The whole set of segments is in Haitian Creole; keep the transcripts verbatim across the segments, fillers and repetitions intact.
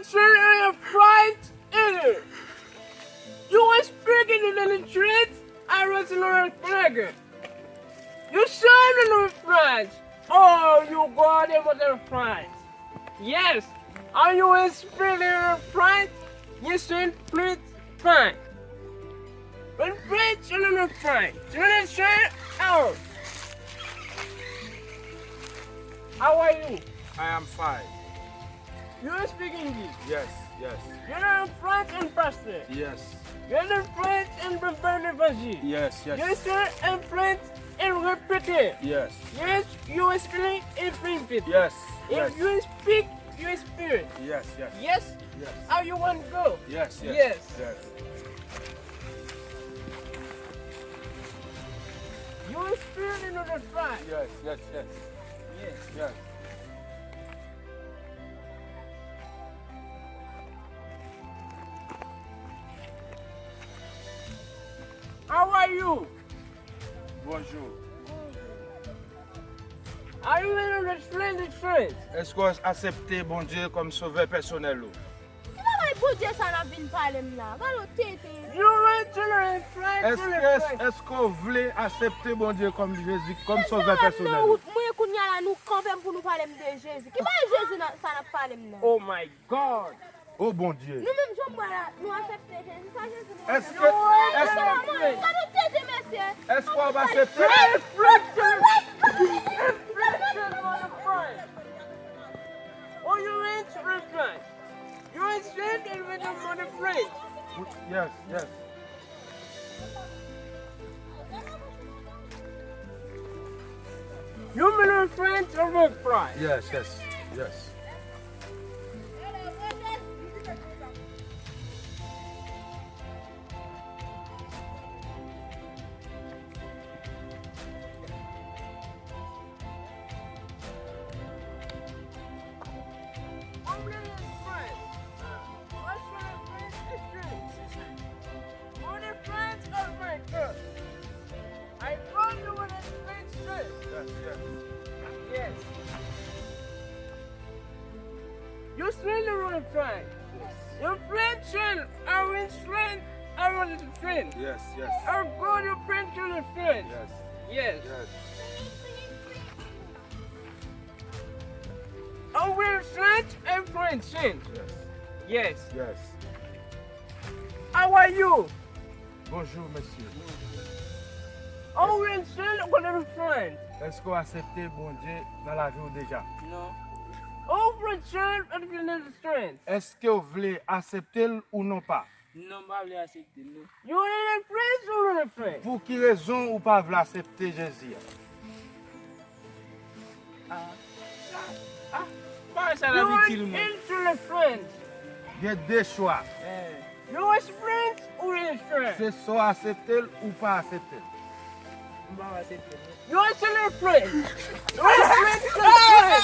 Children of Christ, either. You were speaking in the streets, I was in the flag. You serve in the Christ. Oh, you God in the Christ. Yes. Are you in spirit in Christ? You should please Christ. When Christ, you know Christ. You know Christ out. How are you? I am fine. You speak English. Yes, yes. You know French and pastor. Yes. You know French and prepare l'évangile. Yes, yes. You say in French and repeat it. Yes. Yes, you speak in French. Yes, yes. If you speak, you spirit. Yes, yes. Yes. Yes. How you want to go? Yes, yes. Yes. Yes. You spirit in the fire. Yes, yes, yes. Yes. Yes. How are you? Bonjou. Are you in a friend friend? Èske w aksepte Bondye kòm sovè pèsonèl ou? Ki bagay Bondye sa n ap vin pale m la? Gade w tenten. You want to learn friend Èske, friend èske, friend? Èske w vle aksepte Bondye kòm Jezi, kòm sovè pèsonèl ou? Mwen kounye a la nou kanpe m pou nou pale m de Jezi. Ki bagay Jezi sa n ap pale m nan? Oh my God. Oh Bondye. Nou menm jan mwen la, nou aksepte Jezi. Sa Jezi nou Èske, aksepte. Èske, Èske w ap aksepte? Oh, you ain't reply. You ain't send it with the money plate. Yes, yes. You believe French or reply? Yes, yes, yes. Yes, yes. Yes. You still run friend. Yes. Your friend friend, our friend, our friend. Yes, yes. Our God, your friend to the friend. Yes. Yes. Yes. Our friend and friend friend. Yes. Yes. Yes. How are you? Bonjou, mesye. Our friend friend, our friend. Èske w aksepte Bondye nan lavi w deja? Non. Our friend friend, our friend. Èske w vle aksepte l ou non pa? Non, m pa vle aksepte l, non. You ain't a friend, you ain't a friend. Pou ki rezon ou pa vle aksepte Jezi a? Ah. Ah. Bagay sa la itil mwen. You ain't a friend. Gen de chwa. Eh. You a friend ou you ain't a friend? Se swa w aksepte l ou pa aksepte l. M pa aksepte l, non. You are still a friend. You are still a friend.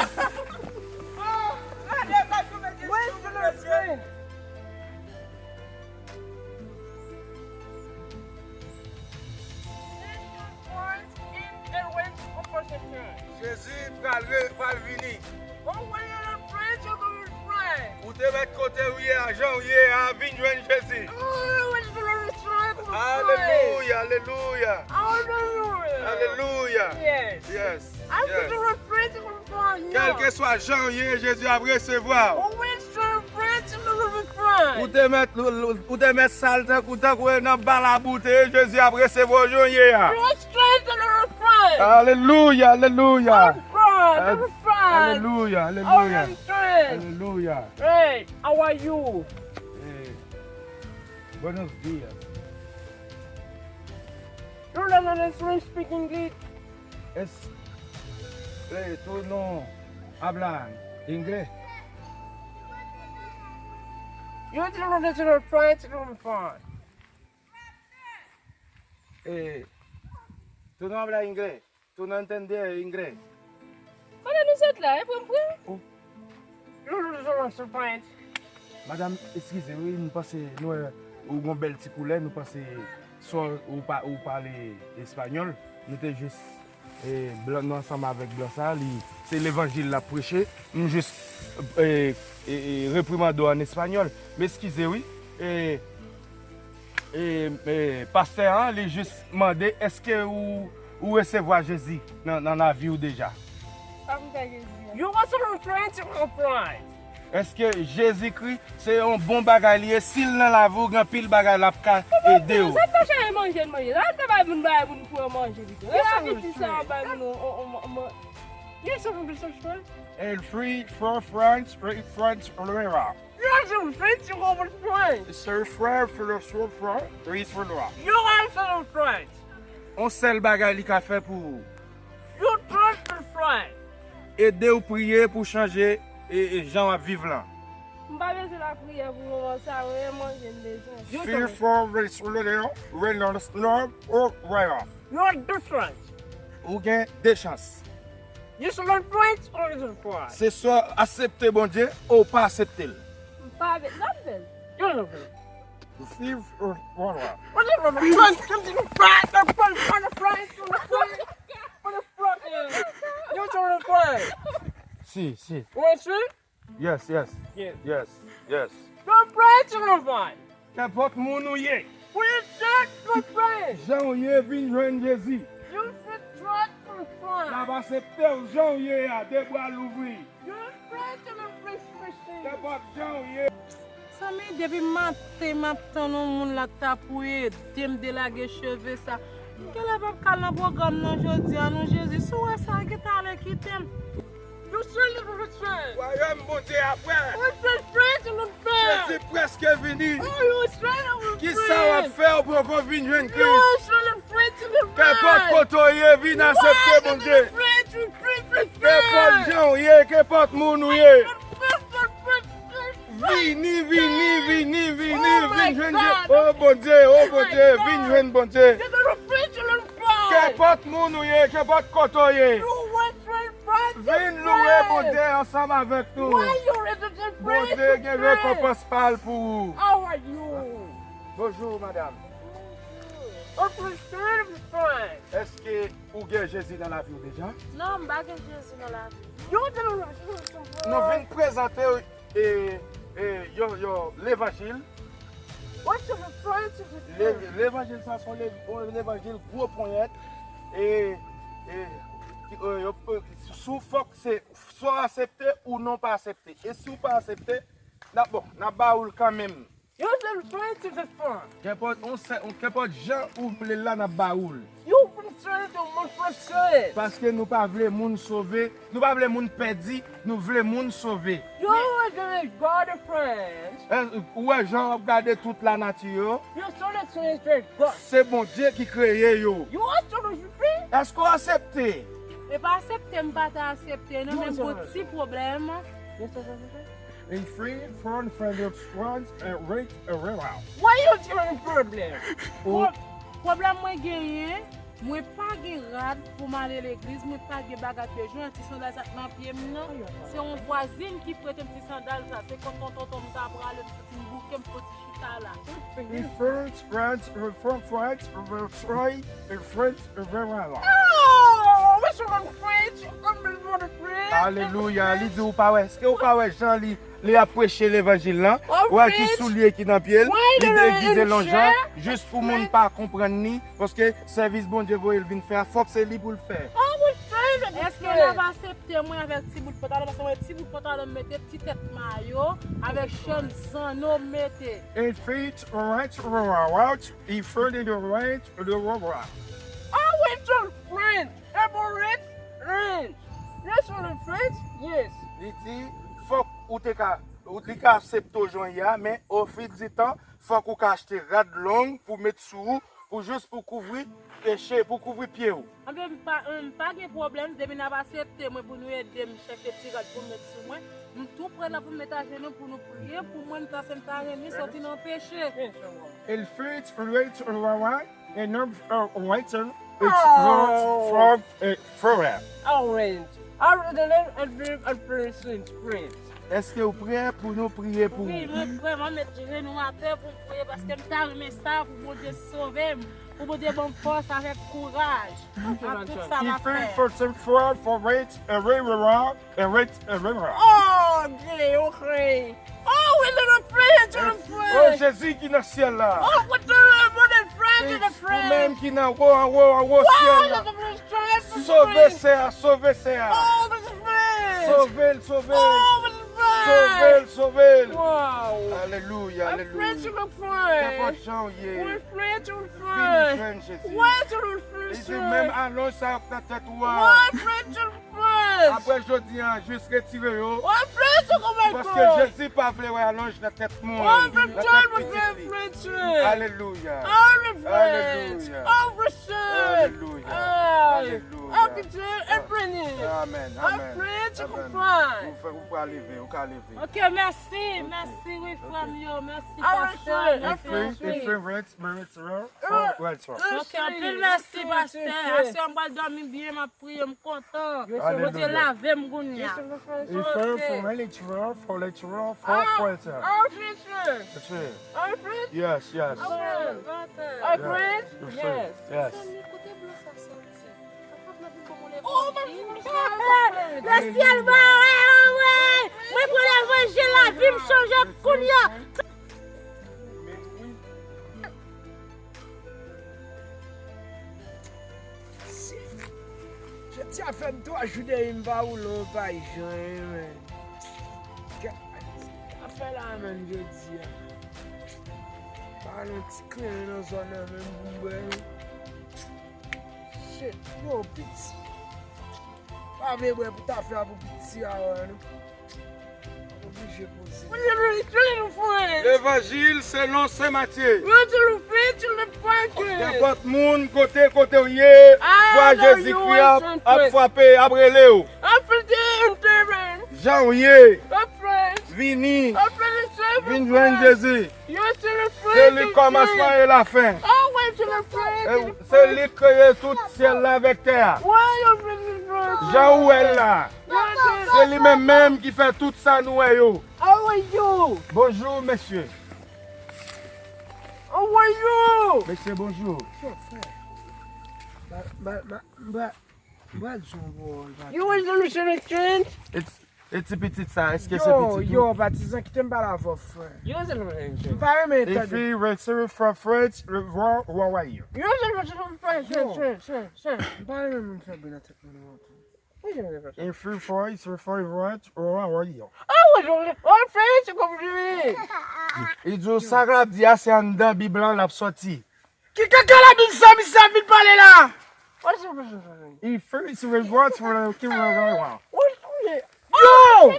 You are still a friend. Jezi pral re-, pral vini. Ou te mèt kote w ye a, jan w ye a, vin jwenn Jezi. Alelouya, alelouya. Alelouya. Yes. Yes. Kèlkeswa jan w ye, Jezi ap resevwa w. Ou te mèt, ou te mèt sal tankou, tankou nan balaboute, Jezi ap resevwa w jan w ye a. Alelouya, alelouya. Alelouya, alelouya. Alelouya. Hey, how are you? Hey. Buenos dias. You don't understand speak English? Es, eh, tú no habla inglés. You don't understand French, you don't French. Eh, tú no habla inglés. Tú no entiendes inglés. Kote nou sot la, e pran m pran. Oh. Madanm, eskize wi, nou panse nou wè ou gon bèl ti koulè, nou panse swa ou pa, ou pale espanyòl. Nou te jis, eh, blan, nou ansanm avèk blan sa, li, se levanjil l ap preche. M jis e, e, e, reprimande w an espanyòl. M eskize, wi. E, e, e, pastè an, li jis mande, èske ou, ou resevwa Jezi nan, nan lavi w deja? Sa m fè Jezi a? You want some friends, you want friends. Èske Jezikri se yon bon bagay li ye? Si l nan lavi w, gen anpil bagay l ap ka ede w. Sa t ap chache manje, l manje. Sa t ap bay moun, bay moun pou yo manje pito. E la ki ti sa bay moun, on, on, on, on. Yes, some friends. And three, four friends, three friends, Lora. You have some friends, you go with friends. Sir, frère, philosophe, frère, three, three, Lora. You have some friends. On sèl bagay li ka fè pou ou. You trust the friend. Ede w priye pou chanje e, e jan w ap viv lan. M pa bezwen lapriyè pou moman sa, men manje m bezwen. Fear for the Lord, rain on the storm, or rain. You have two friends. Ou gen de chans. You should friends or you should friends. Se swa aksepte Bondye ou pa aksepte l. M pa bezwen. You know. Receive or friends. What is the friends? Friends, friends, friends, friends, friends, friends. You should friends. Si, si. What's it? Yes, yes. Yes. Yes, yes. Don't pray to nobody. Kenpòt moun ou ye. We just to pray. Jan w ye, vin jwenn Jezi. You should try to pray. L ap aksepte w jan w ye a, de bra louvri. You pray to the rich person. Kenpòt jan w ye. Zanmi, depi maten m ap tann yon moun la k ta pou ede m delage cheve sa. M genlè p ap ka al nan pwogram nan jodi a non Jezi. Si w wè sa, gentan ale kite m. You surely will return. Wayòm Bondye a prè. Return to the fair. Jezi prèske vini. Oh, you surely will return. Kisa w ap fè ou poko vin jwenn Kris? You surely free to the fair. Kenpòt kote w ye, vin aksepte Bondye. Kenpòt jan w ye, kenpòt moun ou ye. Vini, vini, vini, vini, vin jwenn Bondye. Oh Bondye, oh Bondye, vin jwenn Bondye. Kenpòt moun ou ye, kenpòt kote w ye. Vin louwe Bondye ansanm avèk nou. Bondye gen rekonpans pa l pou ou. Bonjou, madanm. Èske ou gen Jezi nan lavi w deja? Non, m pa gen Jezi nan lavi m. Nou vin prezante e, e, yo, yo, levanjil. Le-, levanjil sa se yon le-, yon levanjil gwo ponyèt. E, e, ki, e, yo, e, sou fòk se swa w aksepte ou non pa aksepte. E si w pa aksepte, n ap, bon, n ap ba ou l kanmenm. You should pray to the Father. Kenpòt, on sè-, on, kenpòt jan ou vle l la, n ap ba ou l. You pray to the Father. Paske nou pa vle moun sove, nou pa vle moun pèdi, nou vle moun sove. You are the God of friends. Ou wè jan w ap gade tout lanati yo? You should pray to God. Se Bondye ki kreye yo. You are supposed to pray. Èske w aksepte? E pa aksepte, m pa ta aksepte, non, men m gon ti pwoblèm. Yes, sir. In free front federal front and rate a railroad. Why you throwing problem? Pwoblèm mwen genyen, mwen pa gen rad pou m ale legliz, mwen pa gen bagay pou jwenn ti sandal sa k nan pye m nan. Se yon vwazin ki prete m ti sandal sa, se kon tonton m ta prale, m soti m bouke, m soti chita la. In front front front front front front front. Oh, what's wrong, friend? You come with the friend. Alelouya. Li di ou pa wè. Èske ou pa wè jan li, li ap preche levanjil lan? Ou wè ki soulye ki nan pye l? Li degize lonjan jis pou moun pa konprann li. Paske sèvis Bondye voye l vin fè a, fòk se li pou l fè. Èske l ap aksepte mwen avèk ti bout pantalon? Paske mwen ti bout pantalon m mete, ti tèt mayo, avèk chèn zanno m mete. In front front front front. He further the right, the right. I went to French, Emirates, French. Yes, on the French, yes. Li di, fòk ou te ka, ou, li ka aksepte w jan w ye a, men au fil du temps, fòk ou ka achte rad long pou met sou ou, pou jis pou kouvri peche, pou kouvri pye w. Anben, m pa, m pa gen pwoblèm, depi n ap aksepte mwen pou nou ede m chèche ti rad pou m met sou mwen, m tou prè la pou m met ajenou pou nou priye pou mwen, paske m ta renmen soti nan peche. El fritz, el wait, el wawa, and no, uh, waiting. It's not from a foreign. Orange. I read the name and believe and praise in praise. Èske w prè pou nou priye pou ou? Wi, mwen prè, mwen met jenou atè pou m priye, paske m ta renmen sa, pou Bondye sove m, pou Bondye ban m fòs avèk kouraj ak tout sa m ap fè. He prayed for some fraud for rate and reward and rate and reward. Oh! Okay, okay. Oh, we little friend, little friend. Oh, Jezi ki nan syèl la. Oh, what the little friend, little friend. Ou menm ki nan wo, anwo, anwo syèl la. Sove sè a, sove sè a. Oh, little friend. Sove l, sove l. Oh, little friend. Sove l, sove l. Wow. Alelouya, alelouya. Friend, little friend. Kenpòt jan w ye. Vin jwenn Jezi. Li di menm alonj sa yo k nan tèt ou a. Apre jodi a, jis retire yo. Paske Jezi pa vle wè alonj nan tèt moun, nan tèt pitit li. Alelouya. Alelouya. Alelouya. Alelouya. Amèn. Amèn. Amèn. Ou fè, ou ka leve, ou ka leve. Ok, mèsi, mèsi, wi, frè m yo, mèsi, pastè, mèsi, mèsi. Ok, anpil mèsi, pastè. Aswè m pral dòmi byen, m ap priye, m kontan. Bondye lave m kounye a. Alelouya. Refer from lecturer for lecturer for further. Yes, yes. Yes. Yes. Oh my God! Le syèl mare, oh wi! Mwen pran levanjil, lavi m chanje kounye a. Jodi a fè m twa jou depi m pa woule yon pay jan, men. Afè la menm jodi a. Pa nan ti kren nan zòn nan menm pou m bwè, non. Shit, yo, piti. Pa vle bwè pou ta fè a pou piti a wè, non. Oblije poze. Levanjil selon Sen Matye. Nenpòt moun, kote, kote w ye, vwa Jezikri ap, ap frape, ap rele w. Jan w ye, vini, vin jwenn Jezi. Se li kòmansman e lafen. Se li k kreye tout syèl la avèk tè a. Jan ou wè l la, se li menm menm ki fè tout sa nou wè yo. Bonjou, mesye. Mesye, bonjou. Yo, frè. Ba, ba, ba, ba, ba, di yon pawòl, ba. You was on the change? It's, e ti pitit sa, èske se pitit ou? Yo, yo, patizan, kite m pale avè w, frè. You was on the change. M pa renmen tande. If he receive from French, where, where are you? You was on the change, change, change, change. M pa renmen moun fè bri nan tèt mwen, non. If you for, it's for, what, where are you? Li di w sa l ap di a se anndan Bib lan l ap sòti. Ki kaka Labib sa misye ap vin pale la? Yo!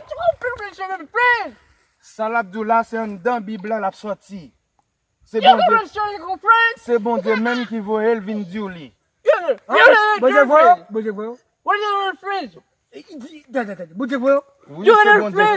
Sa l ap di w la se anndan Bib lan l ap sòti. Se Bondye, se Bondye menm ki voye l vin di w li. Bondye voye w? Bondye voye w? Wi, se Bondye.